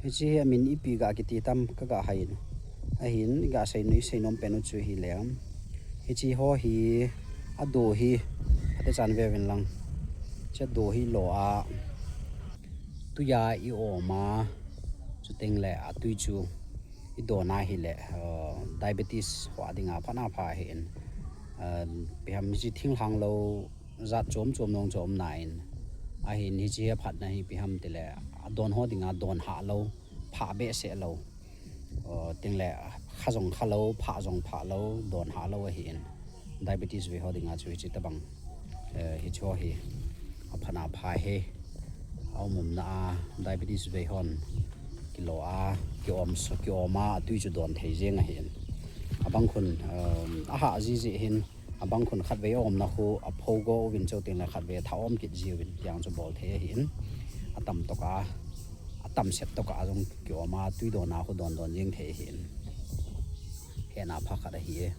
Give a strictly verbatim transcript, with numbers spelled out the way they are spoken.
Hiche hi amin ipi ga kiti tam ka ga haiyin. Ahin ga sei noi sei nom pen u chu hi le. Hiche ho hi ado hi ate chan ve vin lang. Hiche ado hi lo a tuiya i om a, chuteng le atui chu i don a hile, uh, diabetes ho dinga phat na pha ahin. Uh, ipi ham hiche thinglhang lo jat chom chom nong chom na in. Ahin hiche hi phatna hi ipi ham tile, adon ho dinga don hah lo, phah behseh lo. Uh, teng le kha jong kha lo, phah jong phah lo, don hah lo ahin. Diabetes vei ho dinga chu hiche tabang. Eh, hiche ho hi aphat na pha hi. Aum um na a diabetes vei hon kilo a, ki om so, ki om a, atui chu don thei jeng ahin. Abang khun, um, ahah ji ji hin, abang khun khat vei om na khu, apho go uvin chuteng le khat vei tha om kit ji uvin, tiang chu bol thei ahin. Atam tok a, atam set tok a jong ki om a, tui don a khu don don jeng thei ahin. Hena pha khat ahi e.